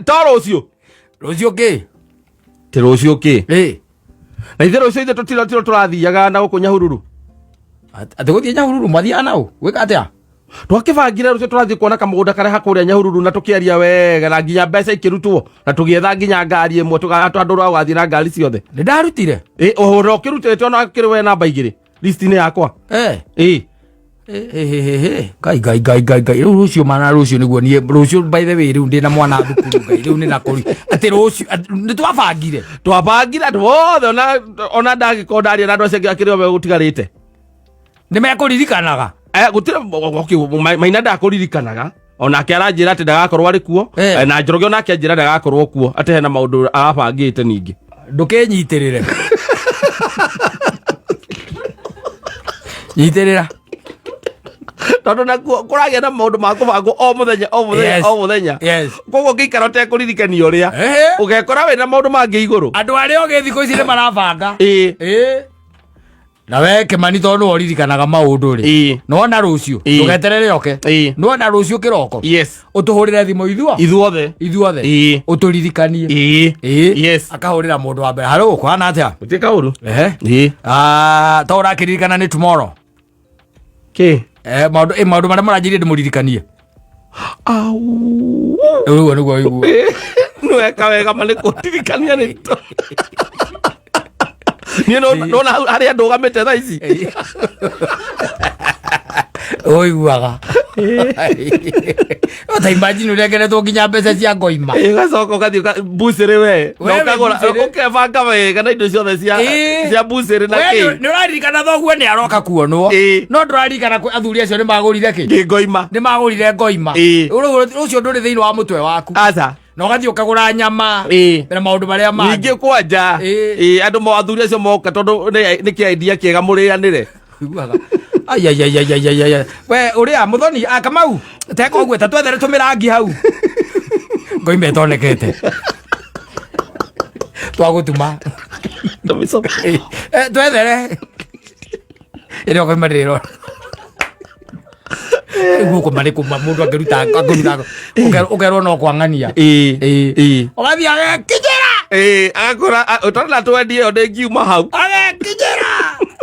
To rũciũ. Rũciũ kĩ? Ti rũciũ kĩ? Ĩ. Na ithe rũciũ ithe tũtiro tiro tũrathiaga na gũkũ Nyahururu. Atĩ gũthiĩ Nyahururu mwathiaga naũ gwĩka atĩa? Twakĩbangire rũciũ tũrathiĩ kuona kamũgũnda karĩa hakũrĩa Nyahururu na tũkĩaria wega na nginya mbeca ikĩrutwo na tũgĩetha nginya ngari ĩmwe andũ ũgathiĩ na ngari ciothe. Nĩ ndarutire. Ĩ, ũhoro ũkĩrutĩte ona kĩrĩ we namba 2 list-inĩ yakwa. Ĩ. Ngai ngai ngai ngai ngai, rĩu rũciũ mana rũciũ nĩguo niĩ rũciũ, by the way, rĩu ndĩna mwana thukuru. Ngai, rĩu nĩ na kũri atĩ rũciũ nĩ twabangire. Twabangire andũ othe, ona ndagĩkorwo ndaria na andũ acio angĩ akĩrĩ o gũtigarĩte. Nĩ mekũririkanaga. Gũtirĩ, okay, Maina ndakũririkanaga, onake aranjĩra atĩ ndagakorwo arĩ kuo. Na Njoroge onake anjĩra ndagakorwo kuo, atĩ hena maũndũ arabangĩte ningĩ. Ndũkĩnyitĩrĩre, nyitĩrĩra. Tondũ nakuo kũragĩa na maũndũ ma kũbangwo o mũthenya o mũthenya o mũthenya. Koguo ũngĩikara ũtekũririkania ũrĩa ũgekora wĩna maũndũ mangĩ igũrũ. Andũ arĩa ogĩ thikũ ici nĩ marabanga. Ĩĩ. Na we Kĩmani, tondũ nĩwe ũririkanaga maũndũ rĩ, nĩwona rũciũ, ndũgeterere oke. Nĩwona rũciũ kĩroko, ũtũhũrĩre thimũ ithuo Ithuothe. Ithuothe. Ũtũririkanie. Ĩĩ. Akahũrĩra mũndũ wa mbere, harũ kũhana atĩa? Gũtirĩ kaũru. Ehe. Ah, to ũrakĩririkana nĩ tomorrow. Kĩ? Maũndũ marĩa mũranjĩrie ndĩmũririkanie. Au. Rĩu ũguo nĩguo ũiguo. Nĩweka wega ma nĩ kũndirikania nĩ niĩ nona hau harĩa ndũgamĩte thaa ici. Ũiguaga ta imagine ũrengeretwo nginya mbeca cia ngoima. Ũgacoka ũgathiĩ mbucĩrĩ we na We wĩ ũkagũra mbucĩrĩ. ũkebanga wega na indo ciothe cia cia mbucĩrĩ na We kĩ. nĩ ũraririkana thoguo nĩ aroka kuonwo, no ndũraririkana kwĩ athuri acio nĩ magũrire kĩ. Kĩ ngoima. Nĩ magũrire ngoima. Rũcio ndũrĩ thĩinĩ wa mũtwe waku. Aca. Na ũgathiĩ ũkagũra nyama na maũndũ marĩa mangĩ. Ningĩ kwanja andũ athuri acio moka, tondũ nĩ kĩa idea kĩega mũrĩanĩre. Iguaga. Ai, ai, ai, ai, ai, ai, ai. We ũrĩa mũthoni akamau teka ũguo ta twethere tũmĩrangi hau ngoima ĩtonekete twagũtuma. Twethere ĩrĩa ngoima ndĩrona guoko marĩ kuma mũndũ angĩruta ũkerwo no kwang'ania. Ũgathiĩ agekinyĩra. Agakora ũtarĩ na twendie ĩyo ndĩngiuma hau. Agekinyĩra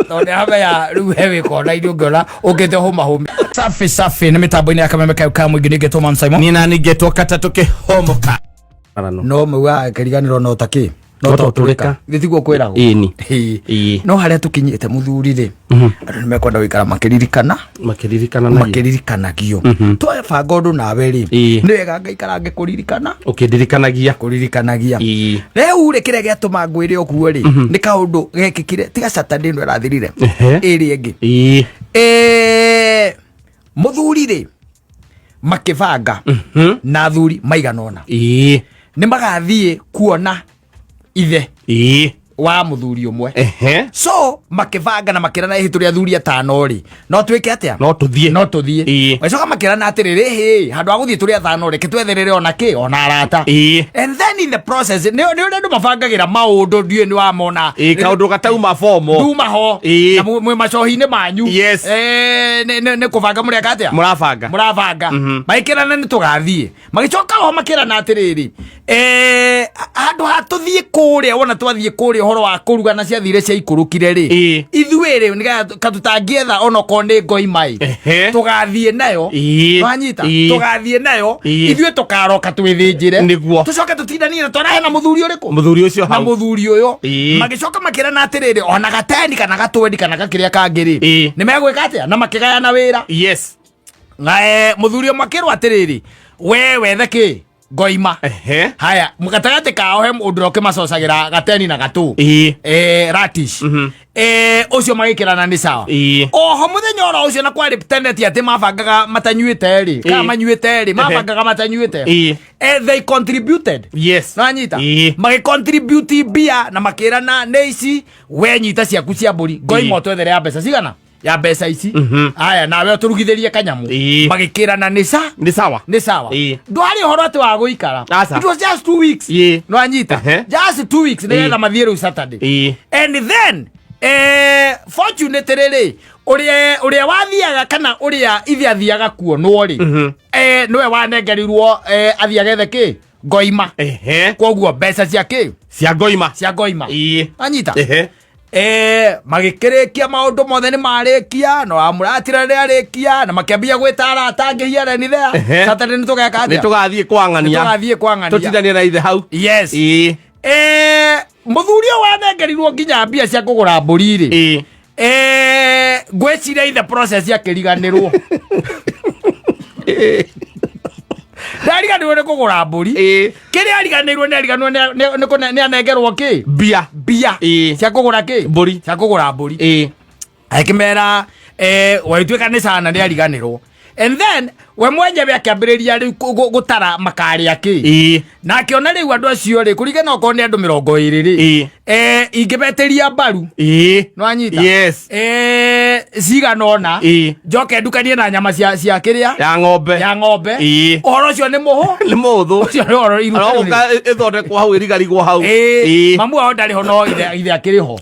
tondũ nĩaramenya rĩu he wĩkona-inĩ ũngĩona ũkĩte hũma hũmi. Safi safi, nĩ mĩtambo-inĩ ya Kameme kayo ka mũingĩ, nĩngetwo Mam Simon. Niĩ nani ngetwo katatũ kĩhomoka. No mauga kĩriganĩro no ta kĩ no No ta ta ũtũrĩka. ũtũrĩka. Githĩ tiguo kwĩragwo? Ĩni. Ĩĩ. Ĩĩ. No harĩa tũkinyĩte mũthuri rĩ, andũ nĩ mekwenda gũikara makĩririkana. Makĩririkana nayo. Makĩririkanagio. Twebanga ũndũ nawe rĩ, nĩ wega ngaikara ngĩkũririkana. Ũkĩndirikanagia. Kũririkanagia. Rĩu rĩ, kĩrĩa gĩatũma ngwĩre ũguo rĩ, nĩ kaũndũ gekĩkire tiga Saturday ĩno ĩrathirire, ĩrĩa ĩngĩ. Mũthuri rĩ, makĩbanga na athuri maigana ũna nĩ magathiĩ kuona ithe wa mũthuri ũmwe. So makĩbanga na makĩrana, ĩhĩ tũrĩ athuri atano rĩ, no twĩke atĩa? No tũthiĩ. No tũthiĩ. Magĩcoka makĩrana atĩrĩrĩ, hĩ handũ ha gũthiĩ tũrĩ atano, reke twetherere ona kĩ ona arata. And then in the process nĩ ũrĩa andũ mabangagĩra maũndũ, ndiũĩ nĩ wamona. Kaũndũ gatauma fomo. Nduma ho. Na mwĩ macohi-inĩ manyu. Nĩ kũbanga mũreka atĩa? Mũrabanga. Mũrabanga. Magĩkĩrana nĩ tũgathiĩ, magĩcoka ho makĩrana atĩrĩrĩ, handũ ha tũthiĩ kũrĩa, wona twathiĩ kũrĩa ũhoro wa kũruga na ciathire ciaikũrũkire rĩ, ithuĩ rĩ nĩgetha katũtangĩetha onokorwo nĩ ngoima ĩ, tũgathiĩ nayo. Wanyita? Tũgathiĩ nayo. Ithuĩ tũkaroka twĩthĩnjĩre. Nĩguo. Tũcoke tũtindanie na twarahe na mũthuri ũrĩkũ? Mũthuri ũcio na hau. Mũthuri ũyũ. Magĩcoka makĩrana atĩrĩrĩ, ona gateni kana gatwendi kana gakĩrĩa kangĩ rĩ, nĩ megwĩka atĩa? Na makĩgayana wĩra. Mũthuri ũmwe akĩrwo atĩrĩrĩ, we wethe kĩ ngoima. Haya, gatagatĩ kao he mũndũ ũrĩa ũkĩmacocagĩra gateni na gatũ, ratish. Ũcio magĩkĩrana nĩ sawa. Oho mũthenya oro ũcio na kwarĩ teneti atĩ mabangaga matanyuĩte rĩ, kana manyuĩte rĩ, mabangaga matanyuĩte. They contributed. Nanyita? Magĩcontribute mbia na makĩrana nĩ ici, we nyita ciaku cia mbũri, ngoima ũtwethere ya mbeca cigana, ya mbeca ici. Aya, nawe ũtũrugithĩrie kanyamũ. Magĩkĩrana nĩ sa Nĩ sawa. Nĩ sawa. Ndwarĩ ũhoro atĩ wa gũikara. Aca. It was just 2 weeks. Nĩwanyita? Just 2 weeks nĩgetha mathiĩ rĩu Saturday. And then Fortunately rĩ, ũrĩa wathiaga kana ũrĩa ithe athiaga kuonwo rĩ, nĩwe wanengerirwo athiage ethe kĩ ngoima. Koguo mbeca cia kĩ? Cia ngoima. Cia ngoima. Anyita. Magĩkĩrĩkia maũndũ mothe nĩ marĩkia, no amũratira nĩ arĩkia, na makĩambia gwĩta arata angĩ here and there. Saturday nĩ tũgeka nĩ atĩa? Tũgathiĩ kwang'ania. Tũgathiĩ kwang'ania. Tũtindanie na ithe hau. Yes. Mũthuri ũyũ wanengerirwo nginya mbia cia kũgũra mbũri rĩ, ngwĩciria ithe process akĩriganĩrwo, ndariganĩrwo nĩ kũgũra mbũri. Kĩrĩa ariganĩirwo nĩ ariganĩrwo nĩ anengerwo kĩ? Mbia. Mbia cia kũgũra kĩ? Mbũri. Cia kũgũra mbũri. Akĩmera wagĩtuĩka nĩ cana nĩ ariganĩrwo, and then we mwenyewe akĩambĩrĩria rĩu gũtara makarĩa kĩ. Na akĩona rĩu andũ acio rĩ, kũringana okorwo nĩ andũ 20 rĩ, ingĩmetĩria mbaru, nĩwanyita? Yes. Cigana ũna, njoke ndukanie na nyama cia kĩrĩa, ya ng'ombe, ya ng'ombe. Ũhoro ũcio nĩ mũhũ. Nĩ mũhũthũ. Ũcio nĩ ũhoro iruga rĩu. Arogoka ĩthondekwo hau, ĩrigarigwo hau. Mamu wao ndarĩ ho, no ithe akĩrĩ ho.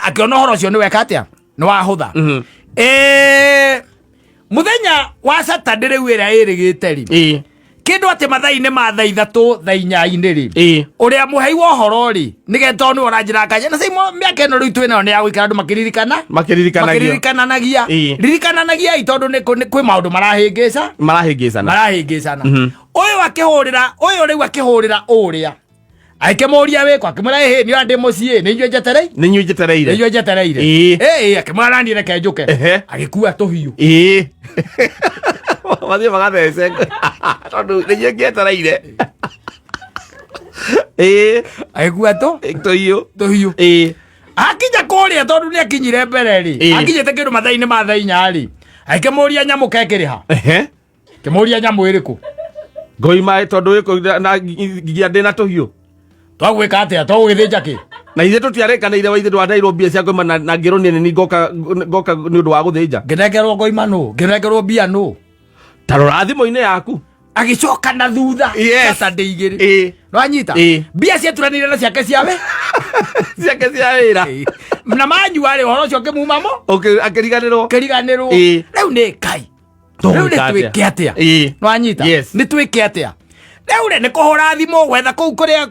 Akĩona ũhoro ũcio nĩ weka atĩa, nĩ wahũtha. Mũthenya wa Saturday rĩu ĩrĩa ĩrĩgĩte rĩ, kĩndũ atĩ mathaa-inĩ ma thaa 3, thaa 4-inĩ rĩ, ũrĩa mũhei wa ũhoro rĩ, nĩgetha tondũ nĩwe ũranjĩra kanya na caimo mĩaka ĩno rĩu twĩ nayo nĩ ya gũikara andũ makĩririkana. Makĩririkanagio. Makĩririkananagia. Ririkananagiai tondũ kwĩ maũndũ marahĩngĩca. Marahĩngĩcana. Marahĩngĩcana. Ũyũ akĩhũrĩra ũyũ rĩu, akĩhũrĩra ũrĩa, akĩmũria wĩko, akĩmwĩra, ĩhĩ, nĩ ndĩ mũciĩ, nĩ inyuĩ njetereire. Nĩ inyuĩ njetereire. Nĩ inyuĩ njetereire. Ĩĩ, akĩmwĩra naniĩ reke njũke. Agĩkua tũhiũ. Mathiĩ magathece tondũ nĩ inyuĩ ngĩetereire. Agĩkua tũhiũ. Tũhiũ. Akinya kũrĩa, tondũ nĩ akinyire mbere rĩ, akinyĩte kĩndũ mathaa-inĩ ma thaa 4 rĩ, akĩmũria nyamũ kekĩrĩha. Kĩmũria nyamũ ĩrĩkũ? Ngoima tondũ ĩkũ na nginya ndĩ na tũhiũ. Twagwĩka atĩa? Twagũgĩthĩnja kĩ? Na ithuĩ tũtiarĩkanĩire wa ithuĩ ndwaneirwo mbia cia ngoima na ngĩrwo niĩ nĩ ngoka nĩ ũndũ wa gũthĩnja. Ngĩnengerwo ngoima nũ? Ngĩnengerwo mbia nũ? Ta rora thimũ-inĩ yaku. Agĩcoka na thutha. Saturday 2. Nwanyita? Mbia ciaturanĩire na ciake ciawe. Ciake cia wĩra. Na manyua rĩ, ũhoro ũcio ũkĩmumamo. Akĩriganĩrwo. Kĩriganĩrwo. Rĩu nĩ ngai, rĩu nĩ Tũgwĩka atĩa? twĩke atĩa? Nwanyita? Yes. Nĩ twĩke atĩa rĩu rĩ? Nĩ kũhũra thimũ gwetha kũu kũrĩa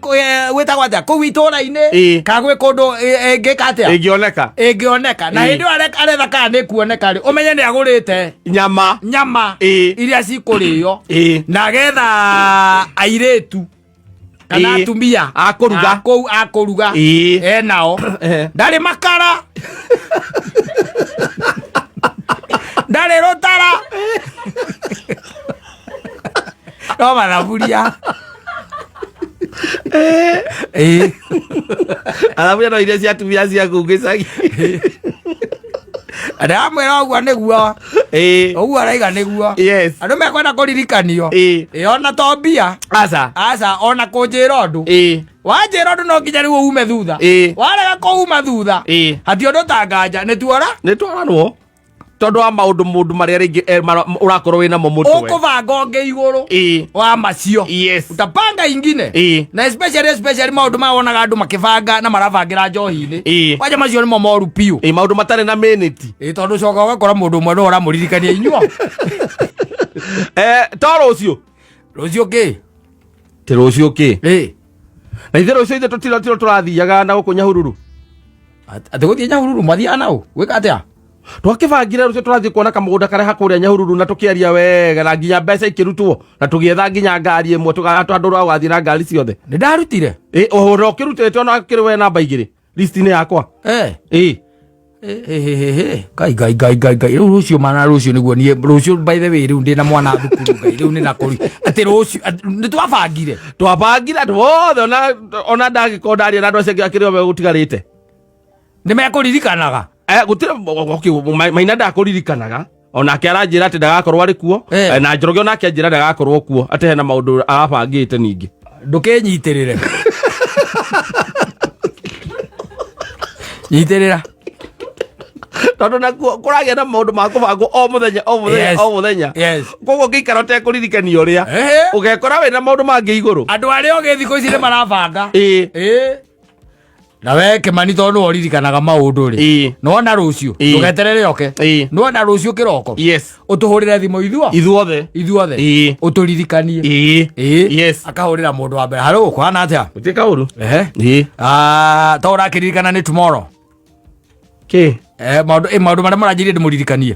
gwĩtagwo atĩa kũu itũũra-inĩ, kana gwĩ kũndũ ĩngĩka atĩa? Ĩngĩoneka. Ĩngĩoneka. Na hĩndĩ ĩyo aretha kana nĩ kuoneka rĩ, ũmenye nĩ agũrĩte nyama. Nyama iria cikũrĩo, na agetha airĩtu kana atumia A kũruga. A kũu a kũruga. Enao. Ndarĩ makara, ndarĩ rũtara, no mathaburia. Arabuya no iria cia atumia cia kũu gĩcagi. Ndamwĩra ũguo nĩguo, ũguo araiga nĩguo. Andũ mekwenda kũririkanio. Ona to mbia. Aca. Aca, ona kũnjĩra ũndũ. Wanjĩra ũndũ no nginya rĩu ume thutha. Warega kũuma thutha, hati ũndũ ta nganja nĩ tuora. Nĩ twaranwo tondũ wa maũndũ mũndũ marĩa rĩngĩ ũrakorwo wĩ namo mũtwe. Ũkũbanga ũngĩ igũrũ wa macio. Utapanga ingine. Na especially maũndũ maya wonaga andũ makĩbanga na marabangĩra njohi-inĩ. Kwanja macio nĩmo moru biũ. Maũndũ matarĩ na minute. Tondũ coka ũgakora mũndũ ũmwe no ũramũririkania inyuo. To rũciũ. Rũciũ kĩ? Ti rũciũ kĩ? Na ithe rũciũ ithe tũtiro tiro tũrathiaga na gũkũ Nyahururu. Atĩ gũthiĩ Nyahururu mathiaga nao gwĩka atĩa? Twakĩbangire rũciũ tũrathiĩ kuona kamũgũnda karĩa hakũrĩa Nyahururu, na tũkĩaria wega na nginya mbeca ikĩrutwo na tũgĩetha nginya ngari ĩmwe andũ ũgathiĩ na ngari ciothe. Nĩ ndarutire. Ũhoro ũkĩrutĩte ona kĩrĩ we namba 2 list-inĩ yakwa. Ngai, ngai, ngai, ngai, ngai, rĩu rũciũ mana rũciũ nĩguo niĩ rũciũ, by the way, rĩu ndĩ na mwana thukuru. Ngai, rĩu nĩ nakũri atĩ rũciũ nĩ twabangire. Twabangire andũ othe, ona ndagĩkorwo ndaria na andũ acio angĩ akĩrĩ o gũtigarĩte. Nĩ mekũririkanaga. Gũtirĩ, okay, Maina ndakũririkanaga, onake aranjĩra atĩ ndagakorwo arĩ kuo. Na Njoroge onake anjĩra ndagakorwo kuo, atĩ hena maũndũ arabangĩte ningĩ. Ndũkĩnyitĩrĩre, nyitĩrĩra. Tondũ nakuo kũragĩa na maũndũ ma kũbangwo o mũthenya o mũthenya, o mũthenya. Koguo ũngĩikara ũtekũririkania ũrĩa, ũgekora wĩna maũndũ mangĩ igũrũ. Andũ arĩa ogĩ thikũ ici nĩ marabanga. Na we Kimani, tondũ nĩwe ũririkanaga maũndũ rĩ, nĩwona rũciũ, ndũgeterere oke, nĩwona rũciũ kĩroko, ũtũhũrĩre thimũ ithuo Ithuothe. Ithuothe, ũtũririkanie. Akahũrĩra mũndũ wa mbere, harũ kũhana atĩa? Gũtirĩ kaũru. Ehe. Ah, to ũrakĩririkana nĩ tomorrow. Kĩ? Maũndũ marĩa mũranjĩrire ndĩmũririkanie.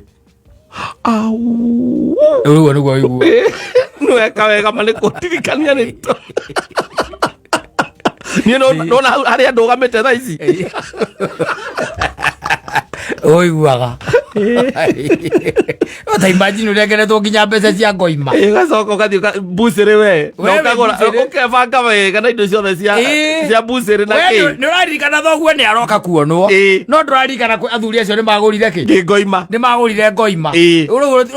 Au. Ũguo nĩguo ũigua. Nĩweka wega ma nĩ kũndirikania nĩ niĩ nona hau harĩa ndũgamĩte thaa ici. Ũiguaga ta imagine ũrĩa ngeretwo nginya mbeca cia ngoima. Ũgacoka ũgathiĩ mbucĩrĩ we na We wĩ ũkagũra mbucĩrĩ. ũkebanga wega na indo ciothe cia cia mbucĩrĩ na We kĩ. nĩ ũraririkana thoguo nĩ aroka kuonwo, no ndũraririkana athuri acio nĩ magũrire kĩ. Kĩ ngoima. Nĩ magũrire ngoima.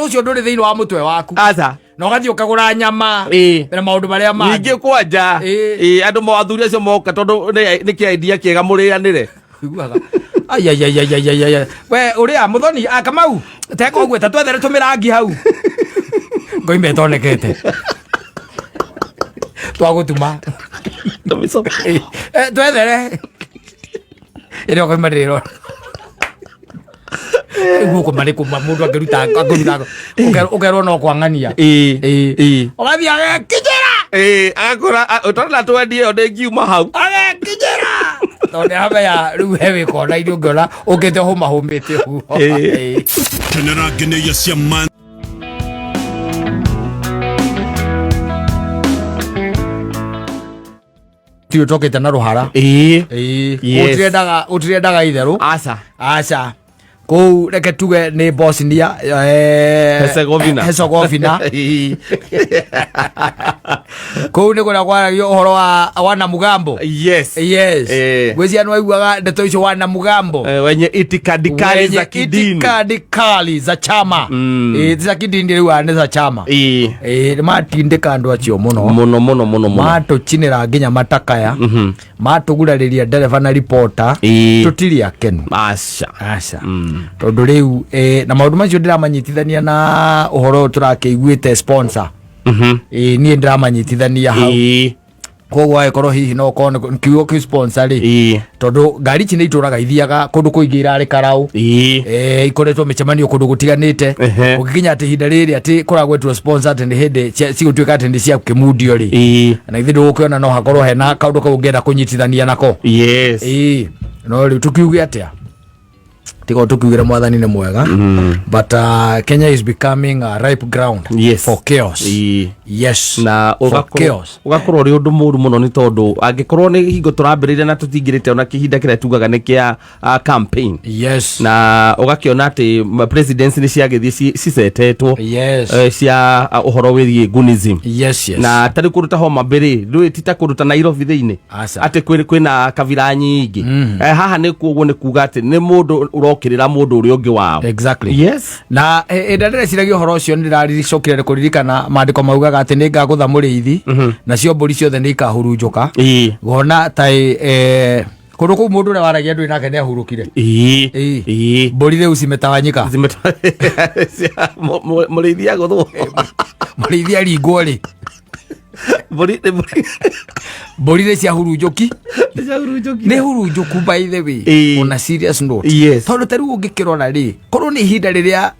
Ũcio ndũrĩ thĩinĩ wa mũtwe waku. Aca. Na ũgathiĩ ũkagũra nyama na maũndũ marĩa mangĩ. Ningĩ kwanja andũ mo athuri acio moka tondũ nĩ kĩa idea kĩega mũrĩanĩre. Ũiguaga. Ai, ai, ai, ai, ai, ai, ai. We ũrĩa mũthoni, ah, Kamau, teka ũguo ta twethere tũmĩrangi hau ngoima ĩtonekete twagũtuma. Twethere ĩrĩa ngoima ndĩrona guoko marĩ kuma mũndũ angĩruta ũkerwo no kwang'ania. Ũgathiĩ agekinyĩra. Agakora ũtarĩ na twendie ĩyo ndĩngiuma hau. Agekinyĩra tondũ nĩ aramenya rĩu he wĩ kona-inĩ ũngĩona ũkĩte hũmahũmĩte ũguo. Kenera ngeneia cia man. Tiũ tũkĩte na rũhara. Gũtirendaga itherũ. Aca. Aca, kũu reke tuge nĩ Bosnia Herzegovina. Herzegovina. Kũu nĩ kũrĩa kwaragio ũhoro wa wana mugambo. Yes. Ngwĩciria nĩ waiguaga ndeto icio, wana mugambo. Wenye itikadi kali wenye za kidini. Itikadi kali za chama. Ti za kidini rĩu, nĩ za chama. Nĩ matindĩka andũ acio mũno. Mũno mũno mũno mũno. Matũcinĩra nginya matakaya, matũgurarĩria ndereba na ripota. Tũtirĩ akenu. Aca. Aca, tondũ rĩu na maũndũ macio ndĩramanyitithania na ũhoro ũyũ tũrakĩiguĩte sponsor. Niĩ ndĩramanyitithania hau. Koguo agĩkorwo hihi no ũkorwo nĩ kiugo kĩu sponsor rĩ, tondũ ngari ici nĩ itũraga ithiaga kũndũ kũingĩ, irarĩ karaũ. Ikoretwo mĩcemanio kũndũ gũtiganĩte. Ũgĩkinya atĩ ihinda rĩrĩ atĩ kũragwetwo sponsor atĩ nĩ hĩndĩ cigũtuĩka atĩ nĩ cia kĩmundio rĩ, na ithuĩ ndũgũkĩona no hakorwo hena kaũndũ kau ũngĩenda kũnyitithania nako. No rĩu tũkiuge atĩa tiga tũkiugĩre mwathani nĩ mwega, but Kenya is becoming a ripe ground for chaos. Yes, Na for ũgakorwo chaos. Ũgakorwo ũrĩ ũndũ mũru mũno nĩ tondũ angĩkorwo nĩ hingo tũrambĩrĩria na tũtingĩrĩte ona kĩhinda kĩrĩa tugaga nĩ kĩa campaign, na ũgakĩona atĩ presidency nĩ ciagĩthiĩ cicetetwo cia ũhoro wĩgiĩ gunism, na tarĩ kũndũ ta Homa Bay rĩ, ndũĩ ti ta kũndũ ta Nairobi thĩinĩ Aca. atĩ kwĩna kabira nyingĩ. Haha nĩ kuoguo nĩ kuga atĩ nĩ mũndũ ũrokĩrĩra mũndũ ũrĩa ũngĩ wao. Na hĩndĩ ĩrĩa ndĩreciragia ũhoro ũcio nĩ ndĩracokire nĩ kũririkana maandĩko maugaga atĩ nĩ ngagũtha mũrĩithi nacio mbũri ciothe nĩ ikahurunjũka. Ngona ta kũndũ kũu mũndũ ũrĩa waragia ndũĩ nake nĩ ahurũkire. Mbũri rĩu cimetawanyika. Mũrĩithi agũthwo. Mũrĩithi aringwo rĩ. Mbũri mbũri. Mbũri nĩ ciahurunjũki. Nĩciahurunjũkire. Nĩ hurunjũku, by the way. On a serious note, tondũ ta rĩu ũngĩkĩrora rĩ, korwo nĩ ihinda rĩrĩa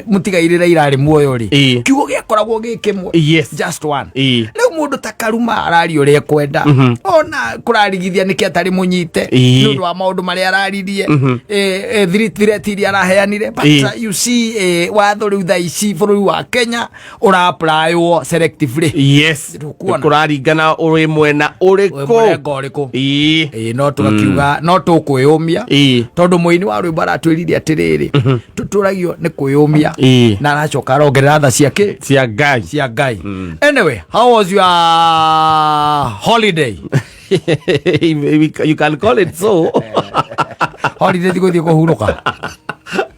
mũtigairĩ Raila arĩ muoyo rĩ, kiugo gĩakoragwo gĩ kĩmwe. Just one. Rĩu mũndũ ta Karuma araria ũrĩa ekwenda, ona kũrarigithia nĩkĩ atarĩ mũnyite nĩ ũndũ wa maũndũ marĩa araririe, threat iria araheanire, but you see, watho rĩu thaa ici bũrũri wa Kenya ũra-applywo selectively. Ndũkuona. Kũraringana ũrĩ mwena Wĩ ũrĩkũ. mũrengo ũrĩkũ. Ĩĩ, no tũgakiuga no tũkwĩyũmia, tondũ mũini wa rwĩmbo aratwĩrire atĩrĩrĩ, tũtũragio nĩ kwĩyũmia, na aracoka arongerera tha cia kĩ? Cia Ngai. Cia Ngai. Anyway, how was your holiday? You can call it so. Holiday ti gũthiĩ kũhurũka.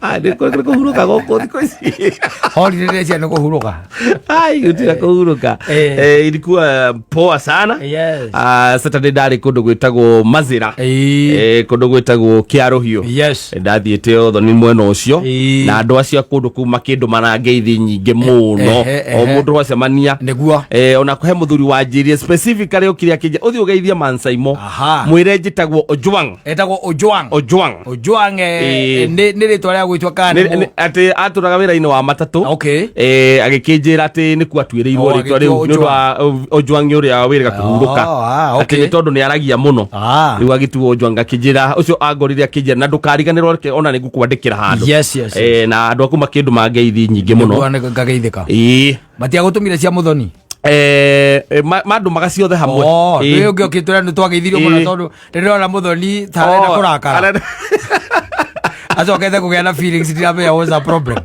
Ah, nĩ kũhurũka gũkũ thikũ ici. Holiday cia nĩ kũhurũka. Ai, gũtirĩ kũhurũka. Ilikuwa poa sana. Yes. Ah, Saturday ndarĩ kũndũ gwĩtagwo Mazĩra. Kũndũ gwĩtagwo Kĩarũhiũ. Yes. Ndathiĩte ũthoni mwena ũcio. Na andũ acio a kũndũ kũu makĩndũma na ngeithi nyingĩ mũno. O mũndũ twacemania. Nĩguo. Ona kũhe mũthuri wanjĩrire specifically okire akĩnjĩra ũthiĩ ũgeithie Mansaimo. Aha. Mwĩre njĩtagwo Ojwang. Etagwo Ojwang. Ojwang. Ojwang nĩ rĩtwa rĩa gwĩtwa kana nĩ atĩ atũraga wĩra-inĩ wa matatũ. Okay. Agĩkĩnjĩra atĩ nĩkuo atuĩrĩirwo Oh, rĩtwa rĩu agĩtuo nĩ ũndũ wa Ojwang ũrĩa wĩrĩga kũhurũka. Oh, ah, okay. Atĩ nĩ tondũ nĩ aragia mũno. Ah. Rĩu agĩtuo Ojwang akĩnjĩra ũcio angorire akĩnjĩra na ndũkariganĩrwo reke ona nĩ ngũkwandĩkĩra handũ. Yes. Na andũ aku makĩndũma ngeithi nyingĩ mũno. Nĩguo ngageithĩka. Ĩĩ. Matiagũtũmire cia mũthoni. Mandũmaga ciothe hamwe. Oh, Ĩĩ. nĩ ũngĩ ũkĩtwĩra nĩ twageithirio mũno Ĩĩ. tondũ ndĩrona mũthoni ta arenda Oh, kũrakara. Acokete kũgĩa na feelings ndiramenya what's the problem.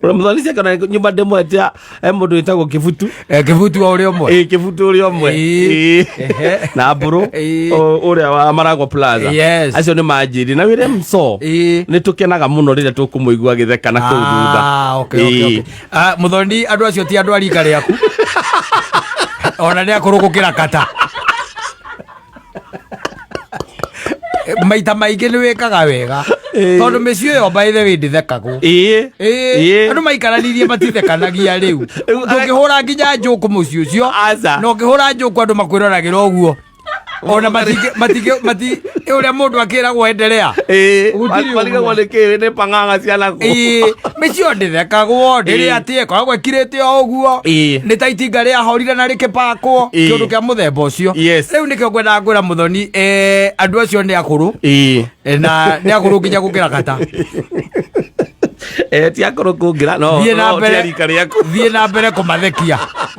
Mũthoni ciake ona nyũmba ndĩmwetia he mũndũ wĩtagwo Kĩbutu. Kĩbutu wa ũrĩa ũmwe. Ĩĩ, Kĩbutu ũrĩa ũmwe. Ĩĩ. Ĩĩ. Ehe. Na Mbũrũ, Ĩĩ. ũrĩa wa Maragwa Plaza. Yes. Acio nĩ manjĩrire na wĩre mso. Ĩĩ. Nĩ tũkenaga mũno rĩrĩa tũkũmũigua agĩtheka na kũu thutha. Ah, okay, okay, Ĩĩ. okay. Ah, mũthoni andũ acio ti andũ a rika rĩaku. Ona nĩ akũrũ gũkĩra kata. Maita maingĩ nĩ wĩkaga wega. Ĩĩ. Tondũ mĩciĩ ĩyo by the way ndĩthekagwo. Ĩĩ. Ĩĩ, Ĩĩ. andũ maikaranirie matithekanagia rĩu. Rĩu, Ndũngĩhũra nginya njũkũ mũciĩ ũcio. Aca. Na ũngĩhũra njũkũ andũ makwĩroragĩra ũguo. Ona matingĩ matingĩ mati ũrĩa mũndũ akĩragwo endelea. Ĩĩ. Gũtirĩ Marigagwo ũguo. nĩ kĩĩ nĩ pang'ang'a ciana kũ. Ĩĩ, mĩciĩ ĩyo ndĩthekagwo ndĩrĩ Ĩĩ. atĩ ĩkoragwo ĩkirĩte o ũguo. Ĩĩ. Nĩ ta itinga rĩahorire na rĩkĩpakwo Ĩĩ. kĩũndũ kĩa mũthemba ũcio. Yes. Rĩu nĩkĩo ngwendaga kwĩra mũthoni andũ acio nĩ akũrũ. Ĩĩ. Na nĩ akũrũ nginya gũkĩra kata. Ti akũrũ kũngĩra, no, Thiĩ na no, mbere- ti a rika rĩaku. Thiĩ na mbere kũmathekia.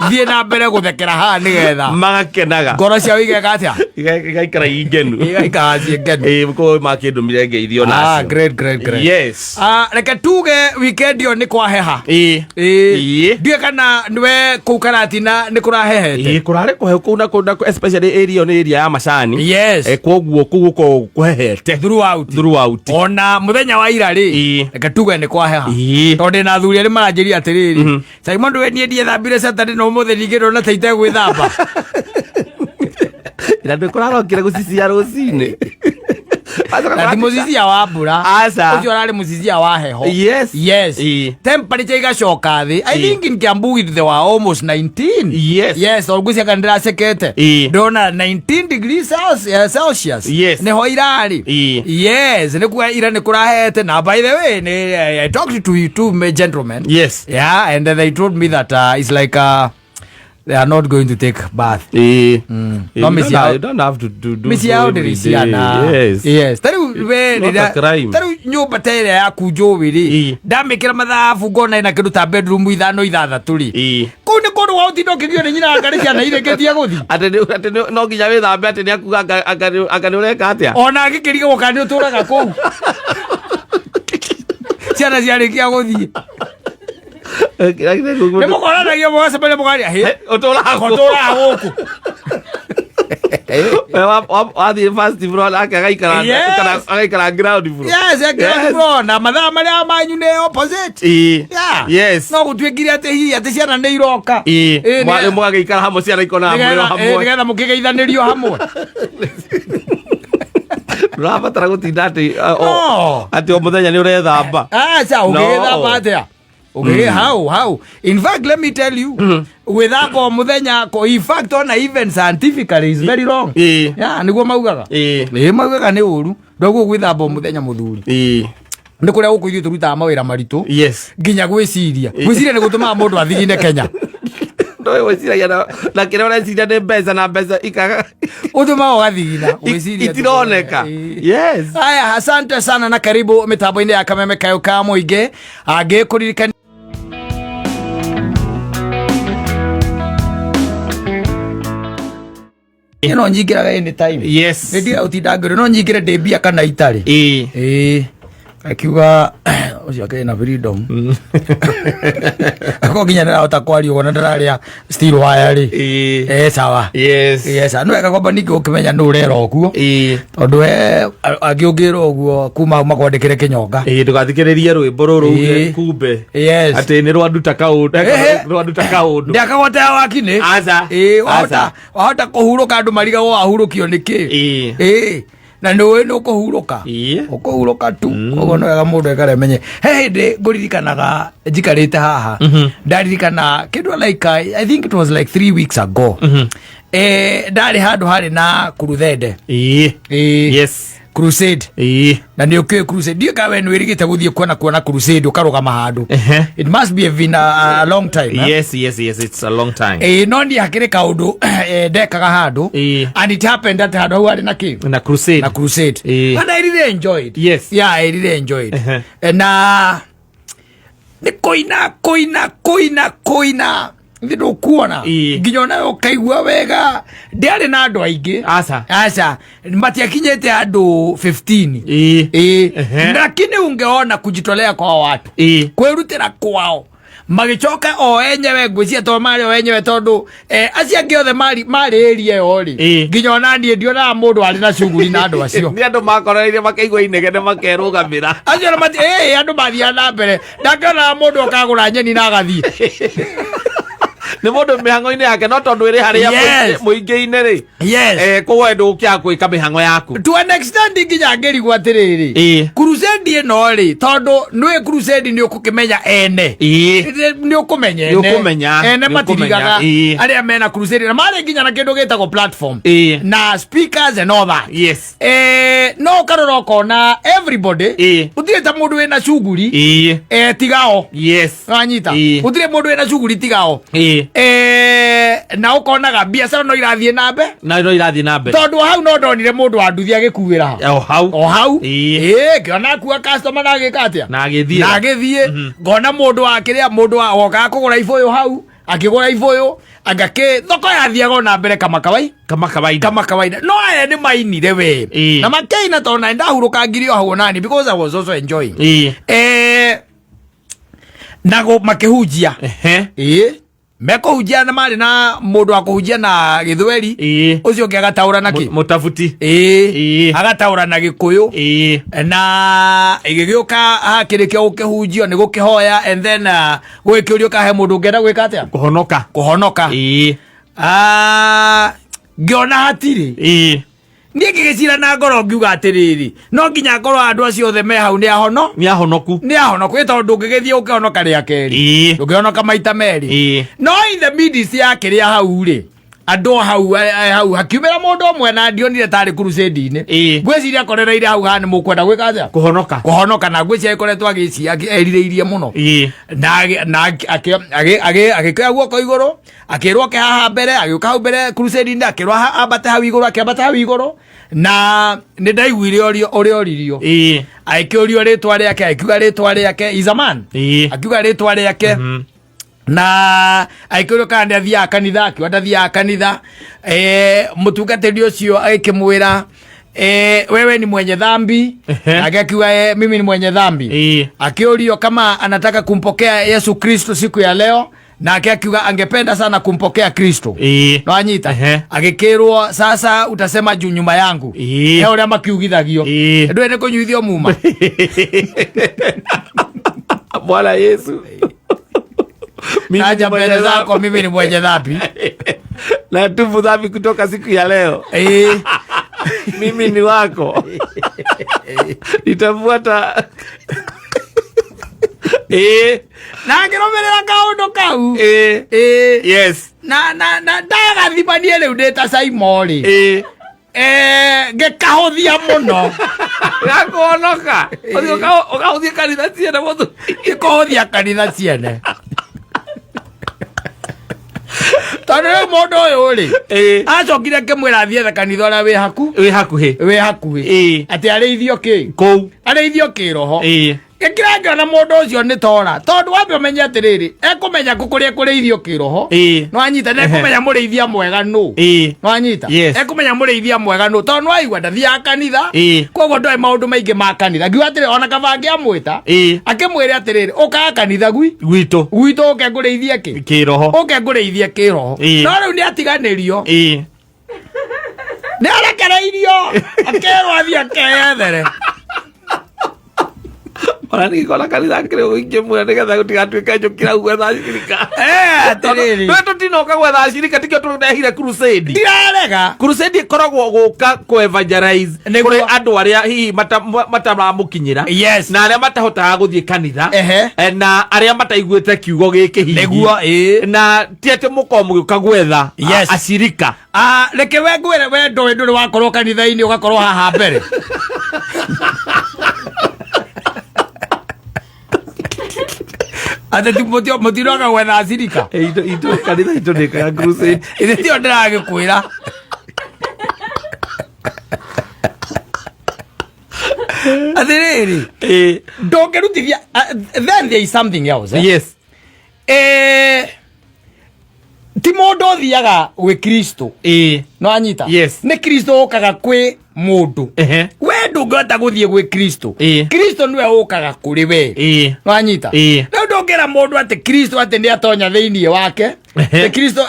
Thiĩ na mbere gũthekera haha nĩgetha Magakenaga. ngoro ciao igeka atĩa? Igaikara i ngenu. Igaikara ciĩ ngenu. Ĩĩ, kũu makĩndũmire ngeithio Ah, nacio. great, great, great. Yes. Ah, reke tuge weekend ĩyo nĩ kwaheha. Ĩĩ. Ĩĩ. Ĩĩ. Ndiũĩ kana nĩwe kũu Karatina nĩ kũrahehete. Ĩĩ, kũrarĩ kũhehu kũu na kũu na kũu, especially area ĩyo nĩ area ya macani. Yes. Kwoguo kũu gũkoragwo kũhehete. Throughout. Throughout. Ona mũthenya wa ira rĩ, Ĩĩ. reke tuge nĩ kwaheha. Ĩĩ. Tondũ ndĩna athuri arĩa maranjĩria atĩrĩrĩ, Simon ndũwe niĩ ndiethambire Saturday na ũmũthĩ ningĩ ndona ta itegwĩthamba. Ira ndĩ kũrarokire gũcicia rũcinĩ. Na ti mũcicia wa mbura. Aca. Ũcio ũrarĩ mũcicia wa heho. Yes. Yes. Ĩĩ. Temperature igacoka thĩ. I Ĩĩ. think in Kiambu they were almost 19. Yes. Yes, tondũ ngwĩciria kana ndĩracekete. Ĩĩ. Ndĩrona 19 degrees Celsius. Yes. Nĩho irarĩ. Ĩĩ. Yes, nĩ kuga ira nĩ kũrahete na by the way nĩ I talked to two gentlemen. Yes. Yeah, and they told me that it's like they are not going to take bath. Ĩĩ. No, You mĩciĩ yao- don't have to do mĩciĩ so yao every ndĩrĩ day. ciana. Yes. Yes. Ta rĩu we Not a rĩrĩa- crime. ta rĩu nyũmba ta ĩrĩa yaku njũĩ rĩ, Ĩĩ. ndamĩkĩra mathabu ngona ĩna kĩndũ ta bedroom ithano ithathatũ rĩ. Ĩĩ. Kũu nĩ kũndũ gwa gũtinda ũkĩgio nĩ nyina anga nĩ ciana irĩkĩtie gũthiĩ. Atĩ no nginya wĩthambe atĩ nĩ akuga anga nĩ ũreka atĩa? Ona angĩkĩrigwo kana nĩ ũtũraga kũu. Ciana ciarĩkia gũthiĩ. Nĩ mũkoranagia mũgacemania mũkaria, hĩ, Ũtũraga kũ? ũtũraga gũkũ. Wathiĩ first floor nake Yes. agaikara ground floor. Yes, ground Yes. floor. Na mathaa marĩa manyu nĩ opposite. Ĩĩ. Yeah. Yes. No gũtuĩkire atĩ hihi atĩ ciana nĩ iroka. Ĩĩ. Ĩĩ, Mũgagĩikara hamwe ciana ikona hamwe hamwe. nĩgetha mũkĩgeithanĩrio hamwe. Ndũrabatara gũtinda atĩ No. atĩ o mũthenya nĩ ũrethamba. Aca, No. ũngĩgĩthamba atĩa? Okay, how? In fact, let me tell you, gwĩthamba o mũthenya in fact, ona even scientifically is very wrong. Ĩĩ. Yeah, nĩguo maugaga. Ĩĩ. Ĩĩ, maugaga nĩ ũru. Ndoguo gwĩthamba o mũthenya mũthuri. Ĩĩ. Nĩ kũrĩa gũkũ ithuĩ tũrutaga mawĩra maritũ. Yes. Nginya gwĩciria. Gwĩciria nĩ gũtũmaga mũndũ athigine Kenya. Ndoĩ gwĩciragia na kĩrĩa ũreciria nĩ mbeca na mbeca ikaga Ũtũmaga ũgathigina. Gwĩciria itironeka. Ĩĩ. Yes. Haya, asante sana na karibu mitambo-inĩ ya Kameme Kayo ka Mũingĩ. Angĩkũririkania ĩno nyingĩraga anytime. Yes. Nĩ ndiga gũtinda ngĩũria, no nyingĩre ndĩ mbia kana itarĩ. Ĩĩ. Ĩĩ. Akiuga Ũcio akĩrĩ na freedom. Ako nginya ndarahota kwaria ũguo na ndararĩa steel wire rĩ. Eh, sawa. Yes, nĩ wega kwamba ningĩ ũkĩmenya nũ ũrera ũguo. Tondũ we angĩ ũngĩra ũguo kuma hau makwandĩkĩre kĩnyonga. Ĩĩ, ndũgathikĩrĩrie rwĩmbo rũrũ uge kumbe atĩ nĩ rwanduta kaũndũ. Rwanduta kaũndũ. Ndĩakagwatea wakinĩ. Aca. Ĩĩ, wahota wahota kũhurũka andũ marigagwo wahurũkio nĩ kĩ. Ĩĩ, na nĩ ũĩ nĩ ũkũhurũka. Ũkũhurũka tu. Koguo nĩ wega mũndũ ekare amenye. He hĩndĩ ngũririkanaga njikarĩte haha, ndaririkana kĩndũ like I think it was like 3 weeks ago. Ndarĩ handũ harĩ na kuruthende. Ĩĩ. Crusade. Na nĩ ũkĩũĩ crusade, ndiũĩ kana we nĩ wĩrigĩte gũthiĩ kuona crusade ũkarũgama handũ. It must be been a long time, eh? Yes, it's a long time. Ĩĩ, no niĩ hakĩrĩ kaũndũ ndekaga handũ and it happened that handũ hau harĩ na kĩ? Na crusade. Na crusade. And I really enjoyed. Yeah, I really enjoyed. Na nĩ kũina kũina kũina kũina nĩ ndũkuona nginya onawe ũkaigua wega. Ndĩarĩ na andũ aingĩ. Aca. Aca, matiakinyĩte andũ 15. Ĩĩ. Lakini ungeona kujitolea kwa watu, kwĩrutĩra kwao, magĩcoka o enyewe, ngwĩciria to marĩ o enyewe, tondũ acio angĩ othe marĩ area ĩyo rĩ, nginya ona niĩ ndionaga mũndũ arĩ na cuguri na andũ acio. Nĩ andũ makorereire makaigua inegene makerũgamĩra. Acio na mati andũ mathiaga na mbere, ndangĩonaga mũndũ okagũra nyeni na agathiĩ. Nĩ mũndũ mĩhang'o-inĩ yake, no tondũ ĩrĩ harĩa mũingĩ-inĩ rĩ, koguo ndũgũkĩaga gwĩka mĩhang'o yaku. To an extent nginya ngĩrigwo atĩrĩrĩ, crusade ĩno rĩ, tondũ nĩũĩ crusade nĩ ũkũkĩmenya ene. Nĩ ũkũmenya ene. Nĩ ũkũmenya, ene. Nĩ ũkũmenya, Matirigaga arĩa mena crusade na marĩ nginya na kĩndũ gĩtagwo platform na speakers and all that. No ũkarora ũkona everybody, gũtirĩ ta mũndũ wĩna cuguri tigao. Wanyita? Gũtirĩ mũndũ wĩna cuguri tigao. Na ũkonaga biacara no irathiĩ na mbe Na no irathiĩ na mbere. Tondũ hau no ndonire mũndũ wa nduthi agĩkuĩra. O hau. O hau. Ĩĩ, ngĩona akua customer na agĩka atĩa? Na agĩthiĩ. Na agĩthiĩ. Ngona mũndũ wa kĩrĩa, mũndũ wa wokaga kũgũra ibũyũ hau akĩgũra ibũyũ, angakĩ thoko yathiaga ona mbere kama kawai Kama kawaida. Kama kawaida. No aya nĩ mainire we na makĩina, tondũ na ndahurũka ngiri o hau onani because I was also enjoying. Na makĩhunjia. Ĩĩ, mekũhunjia na marĩ na mũndũ wa kũhunjia na gĩthweri, ũcio ũngĩ agataũra na kĩ? Mũtabuti. Ĩĩ. Agataũra na gĩkũyũ. Na ĩgĩgĩũka hakĩrĩkia gũkĩhunjio nĩ gũkĩhoya and then gũgĩkĩũrio kahe mũndũ ũngĩenda gwĩka atĩa? Kũhonoka. Kũhonoka. Ah, ngĩona hatirĩ. Niĩ ngĩgĩcira na ngoro ngiuga atĩrĩrĩ, no nginya ngorwo andũ acio othe me hau nĩ ahono. Nĩ ahonoku. Nĩ ahonoku, ĩ tondũ ndũngĩgĩthiĩ ũkĩhonoka rĩa kerĩ. Ndũngĩhonoka maita merĩ. No in the midst ya kĩrĩa hau rĩ, andũ hau hau hakiumĩra mũndũ ũmwe na ndionire tarĩ crusade-inĩ. Ngwĩciria akorereire hau haha nĩ mũkwenda gwĩka atĩa? Kũhonoka. Kũhonoka, na ngwĩciria ĩkoretwo erirĩirie mũno. Na na agĩkĩoya guoko igũrũ, akĩrwo oke haha mbere, agĩũka hau mbere crusade-inĩ, akĩrwo ambate hau igũrũ, akĩambata hau igũrũ, na nĩ ndaiguire ũrĩa oririo. Agĩkĩũrio rĩtwa rĩake, agĩkiuga rĩtwa rĩake, is a man. Akiuga rĩtwa rĩake na agĩkĩũrio kana nĩ athiaga kanitha, akiuga ndathiaga kanitha. Mũtungatĩri ũcio agĩkĩmwĩra, "Wewe ni mwenye dhambi." Nake akiuga, "Mimi ni mwenye dhambi." Akiurio kama anataka kumpokea Yesu Kristo siku ya leo, nake akiuga angependa sana kumpokea Kristo. Nwanyita? Agĩkĩrwo, "Sasa utasema juu nyuma yangu." He ũrĩa makiugithagio. Ndũĩ nĩ kũnyuithio muma. Bwana Yesu. Mimi ni Naja mwenye mbele dhambi. zako, mimi ni mwenye dhambi. Natubu dhambi kutoka siku ya leo. Mimi ni wako. Nitafuata. Na ngĩrũmĩrĩra kaũndũ kau. Na ndagathimanie rĩu ndĩ ta Saimorĩ. Ngĩkahũthia mũno. Gakuhonoka. Ũthiĩ ũkahũthia kanitha ciene mũthuri. Ngĩkũhũthia kanitha ciene, tondũ rĩu mũndũ ũyũ rĩ, acokire ngĩmwĩra athiĩ ethe kanitha ũrĩa wĩ haku Wĩ hakuhĩ. Wĩ hakuhĩ. Atĩ arĩithio kĩ? Kũu. Arĩithio kĩroho. Gĩkĩra ngĩona mũndũ ũcio nĩ tora, tondũ wambe ũmenye atĩrĩrĩ, ekũmenya kũ kũrĩa kũrĩithio kĩroho. Nĩwanyita, na ekũmenya mũrĩithia mwega nũ. Nĩwanyita? Yes. Ekũmenya mũrĩithia mwega nũ, tondũ nĩwaigua ndathiaga kanitha. Koguo ndoĩ maũndũ maingĩ ma kanitha. Ngiuga atĩrĩ, ona kaba angĩamwĩta, akĩmwĩre atĩrĩrĩ, ũkaga kanitha Gwitũ. Gwitũ ũke ngũrĩithie kĩ? Kĩroho. Ũke ngũrĩithie kĩroho. No rĩu nĩ atiganĩrio. Nĩ arekereirio, akerwo athiĩ akeyethere. Ona ningĩ ona kanitha kĩrĩ ingĩmwĩra nĩgetha gũtigatuĩke njũkĩra hau gwetha acirika. Atĩrĩrĩ. Tondũ tũtinoka gwetha acirika, tikĩo tũrehire crusade. Ndirarega. Crusade ĩkoragwo gũka kũ evangelize Nĩguo. kũrĩ andũ arĩa hihi mataramũkinyĩra. Yes. Na arĩa matahotaga gũthiĩ kanitha. Na arĩa mataiguĩte kiugo gĩkĩ hihi. Nĩguo, ĩĩ. Na ti atĩ mũkorwo mũgĩũka gwetha Yes. acirika. Reke we ngwĩre, we ndũĩ ndũrĩ wakorwo kanitha-inĩ ũgakorwo haha mbere. Atĩ ti mũtinoka gwetha acirika. Itũ kanitha itũ ndĩkaga crusade. Ithĩ tio ndĩragĩkwĩra. Atĩrĩrĩ, ndũngĩrutithia, then there is something else, eh? Yes. Ti mũndũ ũthiaga gwĩ Kristo. No anyita? Yes. Nĩ Kristo ũkaga kwĩ mũndũ. We ndũngĩhota gũthiĩ gwĩ Kristo. Kristo nĩwe ũkaga kũrĩ we. No anyita? Rĩu ndũngĩra mũndũ atĩ Kristo atĩ nĩ atonya thĩinĩ wake. Nĩ Kristo,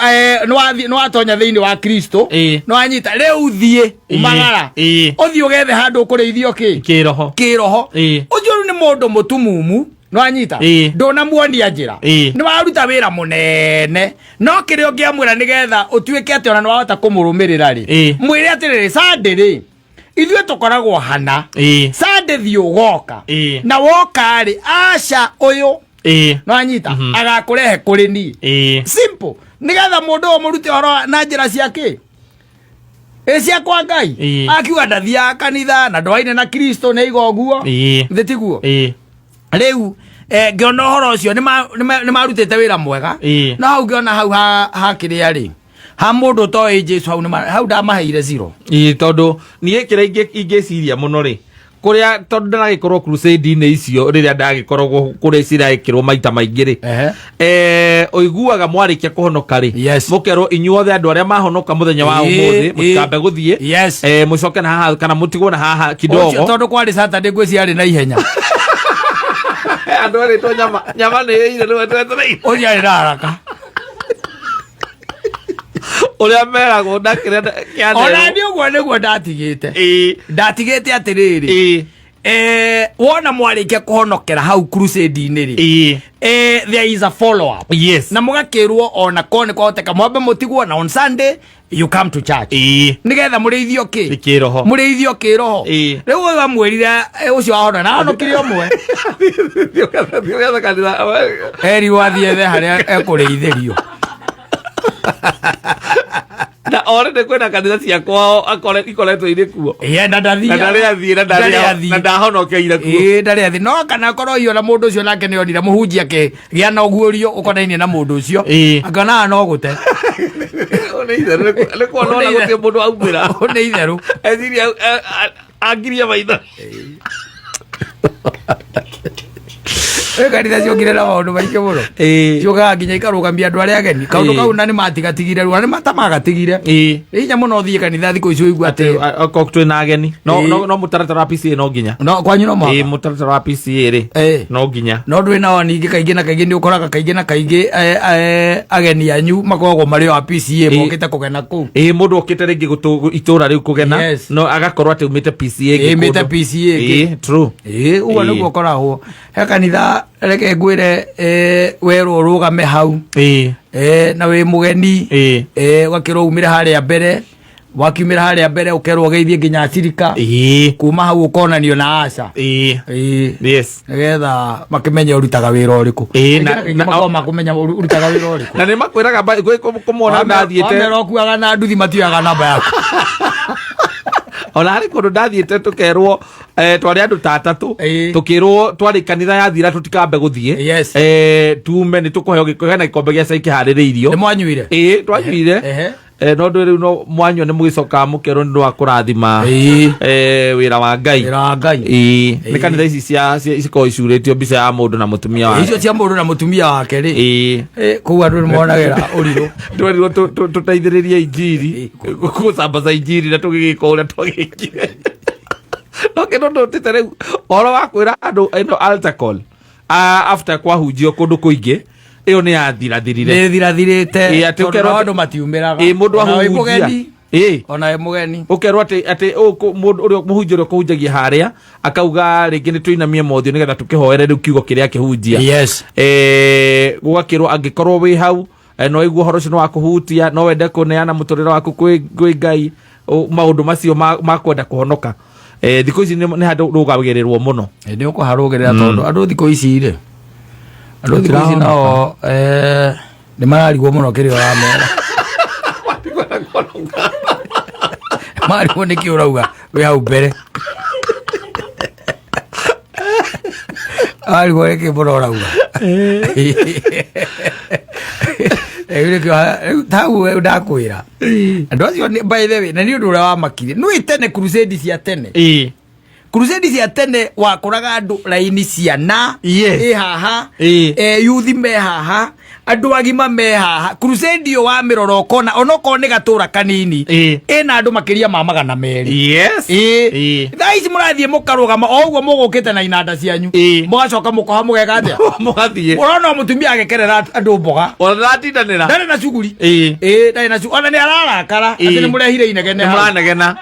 nĩ watonya thĩinĩ wa Kristo. No anyita? Rĩu thiĩ, umagara. Ũthiĩ ũgethe handũ ũkũrĩithio kĩ? Kĩroho. Kĩroho. Ũcio rĩu nĩ mũndũ mũtumumu. No anyita? Ndũnamuonia njĩra. Nĩ waruta wĩra mũnene. No kĩrĩa ũngĩamwĩra nĩgetha ũtuĩke atĩ ona nĩ wahota kũmũrũmĩrĩra rĩ. Mwĩre atĩrĩrĩ, Sunday rĩ, ithuĩ tũkoragwo hana. Sunday thiĩ ũgoka. Na woka rĩ, aca ũyũ. No anyita? Agakũrehe kũrĩ niĩ. Simple. Nĩgetha mũndũ ũyũ mũrute ũhoro na njĩra cia kĩ? Ĩ cia kwa Ngai. Akiuga ndathiaga kanitha na ndwaine na Kristo nĩ aiga ũguo. Thĩ tiguo? Rĩu, ngĩona ũhoro ũcio nĩ marutĩte wĩra mwega. No hau ngĩona hau ha kĩrĩa rĩ, ha mũndũ ũtoĩ Jesu hau hau ndamaheire zero. Tondũ niĩ kĩrĩa ingĩciria mũno rĩ, kũrĩa tondũ ndaragĩkorwo crusade-inĩ icio rĩrĩa ndagĩkoragwo kũrĩa ciraĩkĩrwo maita maingĩ rĩ, ũiguaga mwarĩkia kũhonoka rĩ, mũkerwo inyuothe andũ arĩa mahonoka mũthenya wa ũmũthĩ, mũtikambe gũthiĩ, mũcoke na haha kana mũtigwo na haha kidogo. Ũcio tondũ kwarĩ Saturday ngwĩciria arĩ na ihenya. Andũ erĩtwo nyama nĩ ĩire nĩ wetereire. Ũcio arĩ na haraka. Ũrĩa meragwo na kĩrĩa kĩanerwo. Ona niĩ ũguo nĩguo ndatigĩte. Ndatigĩte atĩrĩrĩ. Wona mwarĩkia kũhonokera hau crusade-inĩ rĩ. There is a follow up. Na mũgakĩrwo ona korwo nĩ kwahoteka mwambe mũtigwo na on Sunday you come to church. Nĩgetha mũrĩithio kĩ? Kĩroho. Mũrĩithio kĩroho. Rĩu ũyũ amwĩrire, ũcio wahona na ahonokire ũmwe. Thiĩ ũgethe kanitha. Eri wathiĩ ethe harĩa ekũrĩithĩrio. Na already kwĩna kanitha cia kwao ikoretwo irĩ kuo. Ĩĩ, na ndathiĩ. Na ndarĩ athiĩ, na ndarĩ Ndarĩ a- athiĩ. na ndahonokeire kuo. Ĩĩ, ndarĩ athiĩ. No kana korwo iyo na mũndũ ũcio nake nĩ onire mũhunjia akĩgĩa na ũguũrio ũkonainie na mũndũ ũcio. Akĩona no gũte. Nĩ itherũ, nĩ kuona ona gũtirĩ mũndũ aumĩra. Nĩ itherũ. Eciria, angirie maitho. Ĩ, kanitha ciokire na maũndũ maingĩ mũno. Ciũkaga nginya ikarũgamia andũ arĩa ageni. Kaũndũ kau na nĩ matigatigire rĩu, na nĩ matamagatigire. Nĩ hinya mũno ũthiĩ kanitha thikũ ici ũigue atĩ Atĩ, okorwo twĩ na ageni. No, no, no mũtaratara wa PCA no nginya. No, kwanyu no mũhaka. Mũtaratara wa PCA rĩ, no nginya. No ndwĩ nao ningĩ kaingĩ na kaingĩ nĩ ũkoraga kaingĩ na kaingĩ, ageni anyu makoragwo marĩ o a PCA mokĩte kũgena kũu. Mũndũ okĩte rĩngĩ itũra rĩu kũgena, no agakorwo atĩ umĩte PCA ĩngĩ Umĩte kũndũ. PCA ĩngĩ. True. Ũguo nĩguo ũkoragwo. He kanitha reke ngwĩre, werwo ũrũgame hau. Na wĩ mũgeni. Ũgakĩrwo umĩre harĩa mbere. Wakiumĩra harĩa mbere ũkerwo ũgeithie nginya acirika. Kuma hau ũkonanio na aca. Nĩgetha makĩmenye ũrutaga wĩra ũrĩkũ. Kaingĩ na kaingĩ makoragwo makũmenya ũrutaga wĩra ũrĩkũ. Na nĩ makwĩraga kũmona ndathiĩte. Wamera ũkuaga na nduthi matioyaga namba yaku. Ona harĩ kũndũ ndathiĩte tũkerwo, twarĩ andũ ta atatũ. Tũkĩrwo twarĩ kanitha yathira tũtikambe gũthiĩ. Tume nĩ tũkũheo hena gĩkombe gĩa cai kĩharĩrĩirio. Nĩ mwanyuire? Twanyuire. No ndå rä u no mwanyua nä må gä cokaga må kerwo nä ndå wa kå rathima wä ra wa Ngai. Wĩra wa Ngai. Ĩĩ, nä kanitha ici cikoragwo icurä tio mbica ya må ndå na må tumia wake. Icio cia mũndũ na mũtumia wake rĩ, kũu andũ nĩ monagĩra ũrirũ. Twerirwo tå teithä rä rie injiri gå cambaca injiri na tå gä gä ka å rä a twagä kire, no kä ndå ndå tä te rä u ũhoro wa kwä ra andå ä no altar call after kwahunjio kå ndå kå ingä ä yo nä yathirathirire. Nĩ thirathirĩte. Ĩĩ, atĩ tondũ ũkerwo nao atĩ- andũ matiumĩraga. Ĩĩ, mũndũ Ona wĩ ahunjia. mũgeni. Ona wĩ mũgeni. Ũkerwo atĩ mũndũ ũrĩa mũhunjia ũrĩa ũkũhunjagia harĩa akauga rĩngĩ nĩ tũinamie mothiũ nĩgetha tũkĩhoere rĩu kiugo kĩrĩa akĩhunjia. Gũgakĩrwo angĩkorwo wĩ hau, no igue ũhoro ũcio nĩ wa kũhutia, no wende kũneana mũtũrĩre waku kwĩ Ngai, maũndũ macio ma kwenda kũhonoka. Thikũ ici nĩ handũ rũgagĩrĩrwo mũno. Nĩ ũkũharũgĩrĩra tondũ andũ thikũ ici rĩ, andũ thikũ ici nao nĩ mararigwo mũno kĩrĩa ũramera, marigwo nĩkĩ ũrauga wĩ hau mbere, marigwo nĩkĩ mũno ũrauga. Rĩu nĩkĩo tau ndakwĩra andũ acio by the way, na nĩ ũndũ ũrĩa wamakirie nĩ tene, crusade cia tene, crusade cia tene wakoraga andũ raini ciana ĩ haha, yuthi me haha, andũ agima me haha. Crusade ĩyo wamĩrora ũkona onokorwo nĩ gatũra kanini, ĩna andũ makĩria ma 200. Thaa ici mũrathiĩ mũkarũgama o ũguo mũgũkĩte na inanda cianyu, mũgacoka mũkoha mũgeka atĩa? Mũgathiĩ. Ũrona mũtumia agĩkerera andũ mboga. Ona ndatindanĩra. Ndarĩ na cuguri. Ndarĩ na cuguri, ona nĩ ararakara atĩ nĩ mũrehire inegene nĩ hau. Mũranegena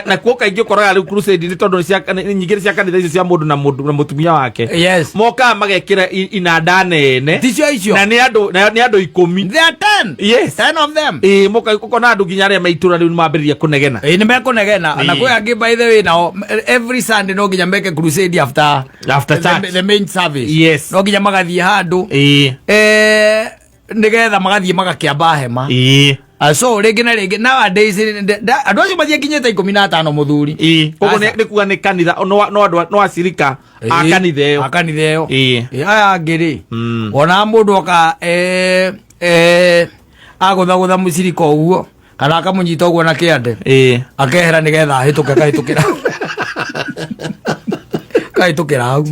na kuo kaingĩ ũkoraga rĩu crusade nĩ tondũ nyingĩ nĩ cia kanitha icio cia mũndũ na mũndũ na mũtumia wake. Mokaga magekĩra inanda nene. Ticio icio. Na nĩ andũ 10. There are 10. 10 of them. Ĩĩ, moka ũkona andũ nginya arĩa me itũra rĩu nĩ mambĩrĩria kũnegena. Ĩĩ, nĩ mekũnegena na kwĩ angĩ, by the way, nao every Sunday no nginya meke crusade after After church. the main service. No nginya magathiĩ handũ, nĩgetha magathiĩ magakĩamba hema. So rĩngĩ na rĩngĩ nowadays andũ acio mathiĩ kinyĩte 15, mũthuri. Koguo Aca. nĩ kuga nĩ kanitha no andũ no acirika a kanitha ĩyo. A kanitha ĩyo. Aya angĩ rĩ, ona mũndũ oka agũthagũtha mũcirika ũguo kana akamũnyita ũguo na kĩande, akehera nĩgetha ahĩtũke, kahĩtũkĩra hau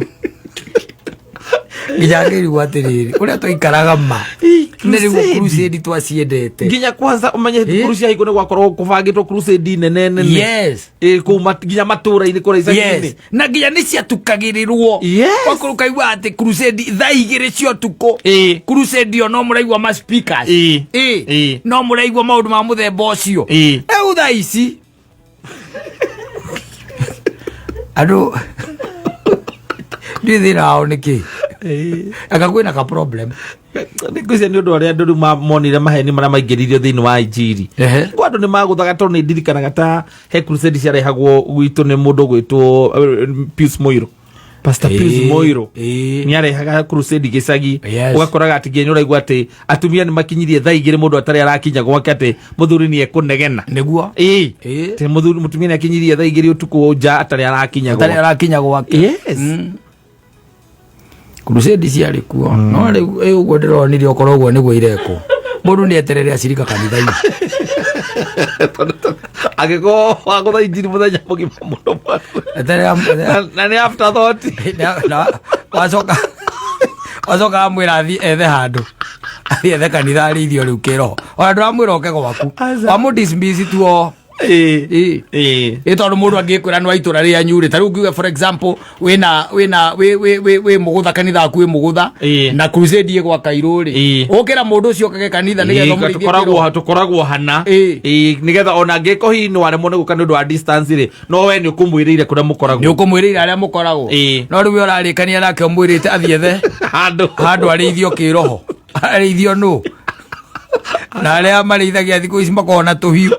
nginya ngĩrigwo atĩrĩrĩ, ũrĩa twaikaraga ma nĩ rĩu Crusade. Crusade twaciendete. Nginya kwanza ũmenye thukuru cia hingo nĩ gwakorwo kũbangĩtwo crusade nene nene. Kũu nginya matũra-inĩ kũrĩa icagi-inĩ. Na nginya nĩ ciatukagĩrĩrwo. Wakorwo ũkaigua atĩ crusade thaa 2 cia ũtukũ, crusade ĩyo no mũraigua ma speakers. No mũraigua maũndũ ma mũthemba ũcio. Rĩu thaa ici andũ ndiũĩ thĩna wao nĩ kĩ, anga kwĩna ka problem. Ngwĩciria nĩ ũndũ ũrĩa andũ rĩu monire maheni marĩa maingĩririo thĩinĩ wa injiri. Kwa andũ nĩ magũthaga tondũ nĩ ndirikanaga ta he crusade ciarehagwo gwitũ nĩ mũndũ gwĩtwo Pius Moiro, Pastor Pius Moiro. Nĩ arehaga crusade gĩcagi. Ũgakoraga atĩ nginya ũraigua atĩ atumia nĩ makinyirie thaa 2 mũndũ atarĩ arakinya gwake, atĩ mũthuri nĩ ekũnegena. Atĩ mũthuri, mũtumia nĩ akinyirie thaa 2 ũtukũ nja atarĩ arakinya atarĩ gwake. Arakinya gwake. Crusade ciarĩ kuo, no rĩu ũguo ndĩronire okorwo ũguo nĩguo irekwo, mũndũ nĩ eterere acirika kanitha-inĩ. Angĩkorwo wagũtha injiri mũthenya mũgima mũno eterera. Na nĩ after thought. Na wacoka amwĩra athiĩ ethe handũ, athiĩ ethe kanitha arĩithio rĩu kĩroho, ona ndũramwĩra oke gwaku. Aca. Wamũ dismiss tu o. Ĩ tondũ mũndũ angĩkwĩra nĩ wa itũra rĩanyu rĩ, ta rĩu ngiuge for example wĩna wĩna wĩ wĩ wĩ wĩ mũgũtha, kanitha waku wĩ mũgũtha, na crusade ĩ gwa Kairũ rĩ, ũkĩra mũndũ ũcio okage kanitha nĩgetha ũmũrĩithie tũkoragwo kĩroho. Tũkoragwo hana. Nĩgetha ona angĩkorwo hihi nĩ waremwo nĩ gũka nĩ ũndũ wa distance rĩ, no we nĩ ũkũmwĩrĩire kũrĩa Nĩ mũkoragwo. Ũkũmwĩrĩire arĩa mũkoragwo. No rĩu we ũrarĩkania nake ũmwĩrĩte athiĩ ethe handũ. Handũ arĩithio kĩroho, arĩithio nũ? Na arĩa marĩithagia thikũ ici makoragwo na tũhiũ.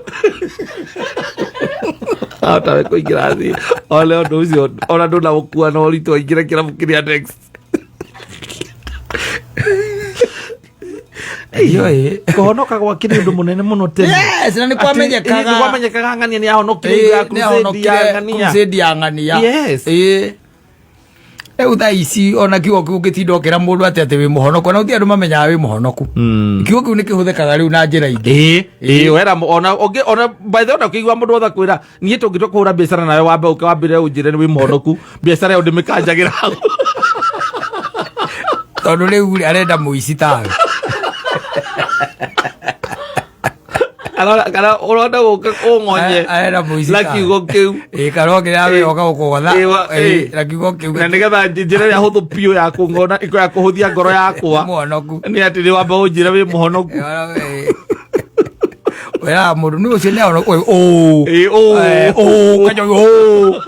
Ahotawe kũingĩra thĩ one ũndũ ũcio ona ndũnaũkua na ũritũ aingĩre kĩrabu kĩrĩa next. Ndiũĩ. Kũhonoka gwake nĩ ũndũ mũnene mũno tene. Yes, na nĩ kwamenyekaga. Nĩ kwamenyekaga ng'ania nĩ ahonokire ya Nĩ crusade ya ahonokire ng'ania. Crusade ya ng'ania. Rĩu thaa ici ona kiugo kĩu ũngĩtinda ũkĩra mũndũ atĩ atĩ wĩ mũhonoku, ona gũtirĩ andũ mamenyaga wĩ mũhonoku. Kiugo kĩu nĩ kĩhũthĩkaga rĩu na njĩra ingĩ. Ĩĩ, ĩĩ, wera ona ũngĩ ona by the way ona ũkĩigua mũndũ wothe akwĩra niĩ tũngĩtua kũhũra biacara nawe wambe ũke wambĩre ũnjĩre nĩ wĩ mũhonoku, biacara ĩyo ndĩmĩkanjagĩra hau. Tondũ rĩu rĩ, arenda mũici tawe. Kana ũrenda gũka ũng'onye Arenda mũici na tawe. kiugo kĩu. Ĩĩ, kana okĩra wĩra ũka gũkũgotha. Ĩĩ, Ĩĩ, na kiugo kĩu. Na nĩgetha njĩra ĩrĩa hũthũ biũ ya kũngona ya kũhũthia ngoro yakwa Mũhonoku. nĩ atĩ nĩ wamba ũnjĩre wĩ mũhonoku. Wĩraga mũndũ nĩ ũcio nĩ ahonoku. Ũ. Ĩĩ, ũ. Ũ, kanyo, ũ.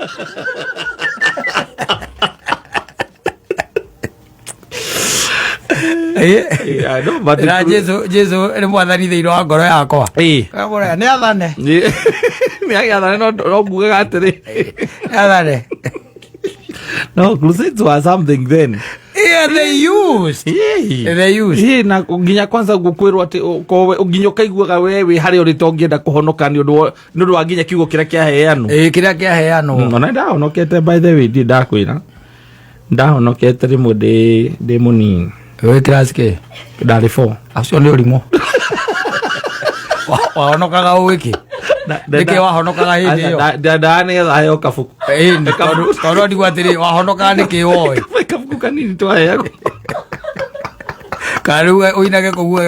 Ĩĩ. Ĩĩ, I know, but Na Jesu nĩ mwathani thĩinĩ wa ngoro yakwa. Ĩĩ. Kamũra, nĩ athane. Nĩ agĩathane no ngugaga atĩrĩ. Nĩ athane. No, crusades were something then. Yeah, they used. Ĩĩ. They used. Ĩĩ, na nginya kwanza gũkwĩrwo atĩ nginya ũkaiguaga we wĩ harĩa ũrĩ to ũngĩenda kũhonoka nĩ ũndũ wa nginya kiugo kĩrĩa kĩaheanwo. Ĩĩ, kĩrĩa kĩaheanwo. Ona ndahonokete by the way, ndirĩ ndakwĩra. Ndahonokete rĩmwe ndĩ mũnini. Wĩ class kĩ? Ndarĩ 4. Acio nĩ ũrimũ. Wahonokaga ũĩkĩ? Nĩkĩ wahonokaga hĩndĩ ĩyo? Ndendaga nĩgetha heo kabuku. Ĩĩ, tondũ ndigwo atĩrĩ, wahonokaga nĩkĩ woĩ? Kabuku kanini twaheagwo. Kana rĩu ũinage kũu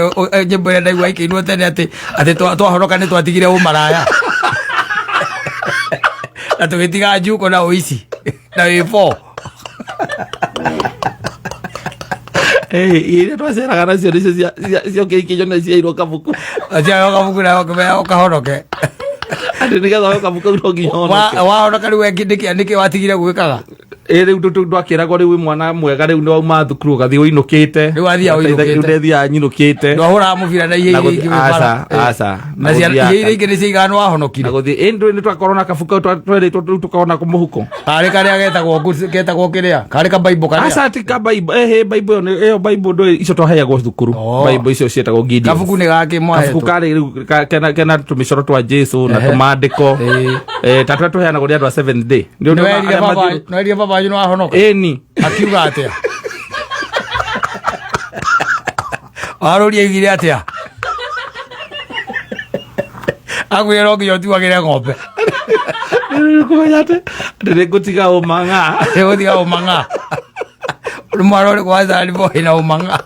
nyĩmbo ĩrĩa ndaigua ikĩinwo tene atĩ twahonoka nĩ twatigire ũmaraya. Na tũgĩtiga njuko na ũici. Na wĩ 4. Iria twaceraga nacio nĩcio ciokire ikĩnyona nĩ ciairwo kabuku. Ciairwo kabuku na ũkĩmenya ũkahonoke. Atĩ nĩgetha woe kabuku kau no nginya ũhonoke. Wahonoka rĩu nĩkĩ watigire gwĩkaga? Ĩĩ, rĩu ndwakĩragwo rĩu wĩ mwana mwega, rĩu nĩ wauma thukuru ũgathiĩ ũinũkĩte. Rĩu wathiaga ũinũkĩte. Rĩu ndethiaga nyinũkĩte. Ndwahũraga mũbira na ihe Na iria gũthiĩ- ingĩ wĩ bara. Aca, aca. Na Na ciana- gũthiaga ihe iria ingĩ nĩ ciaigana nĩ wahonokire. Na gũthiĩ, ĩĩ, nĩ twakorwo na kabuku kau twerĩtwo rĩu tũkorwo nako mũhuko. Karĩ karĩa getagwo getagwo kĩrĩa? Karĩ ka Bible karĩa? Aca, ti ka Bible. Ĩhĩ, Bible ĩyo nĩ-, ĩyo Bible ndũĩ, icio twaheagwo thukuru. Oh. Bible icio ciĩtagwo Gideon. Kabuku nĩ gakĩ mwahetwo? Kabuku karĩ rĩu kena tũmĩcoro twa Jesu na Ehe. tũmandĩko. Ĩĩ. Ta tũrĩa tũheanagwo nĩ andũ a Seventh Day. Nĩ ũndũ Nĩ werire arĩa baba- mathiĩ- nĩ werire baba wanyu nĩ wahonoka? Ĩni. Akiuga atĩa? Warũria augire atĩa? Akwĩra no nginya ũtuagĩre ng'ombe. Kũmenya atĩ nĩ ngũtiga ũmang'a. Nĩ gũtiga ũmang'a. Nĩ mwana ũrĩkũ wa Zari Boy na ũmang'a?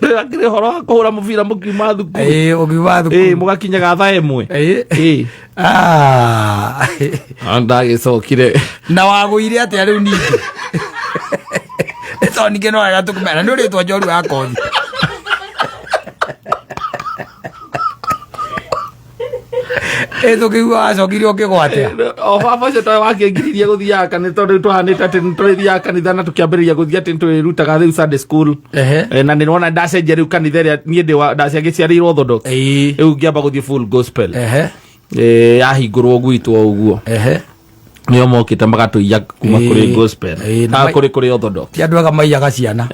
Ndĩrakĩrĩ ũhoro wa kũhũra mũbira mũkiuma thukuru. Ĩĩ, ũkiuma thukuru. Ĩĩ, mũgakinyaga thaa ĩmwe. Ĩĩ. Ĩĩ. Ndagĩcokire. Na wagũire atĩa rĩu ningĩ? Tondũ ningĩ no wega tũkũmenya, na nĩ ũrĩtwa njorua ya kothi. Ĩ, tũkĩigua wacokire ũkĩgwa atĩa? O baba ũcio towe wakĩngiririe gũthiaga kanitha, tondũ rĩu twahanĩte atĩ nĩ tũrĩthiaga kanitha na tũkĩambĩrĩria gũthiĩ atĩ nĩ tũrĩrutaga rĩu Sunday school. Na nĩ wona ndacenjia rĩu kanitha ĩrĩa niĩ ndĩ wa-, ndaciagĩciarĩirwo Orthodox. Rĩu ngĩamba gũthiĩ full gospel. Yahingũrwo gwitũ o ũguo. Nĩo mokĩte magatũiya kuma kũrĩ gospel. Na Kũrĩ Orthodox. Ti andũ ega maiyaga ciana.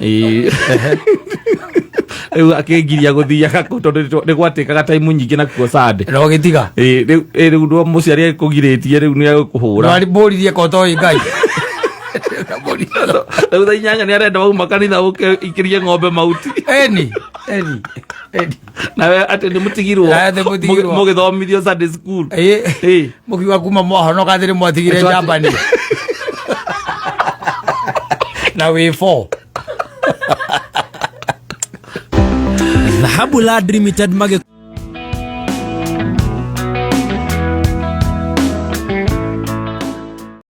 Rĩu akĩngiria gũthiaga kũu tondũ nĩ gwatĩkaga time nyingĩ nakuo Sunday. Na ũgĩtiga? Rĩu, rĩu ndũ mũciari akũgirĩtie rĩu nĩ egũkũhũra. Ndwari mbũririe ko toĩ Ngai. Rĩu thaa inyanya nĩ arenda wauma kanitha ũke ikĩrie ng'ombe mahuti. Eni, eni, eni. Nawe atĩ nĩ mũtigirwo. Nawe atĩ mũtigirwo. Mũgĩthomithio Sunday school. Mũkiuga kuma mwahonoka atĩ nĩ mwatigire njambani. Na wĩ 4. Dhahabu Land Limited magi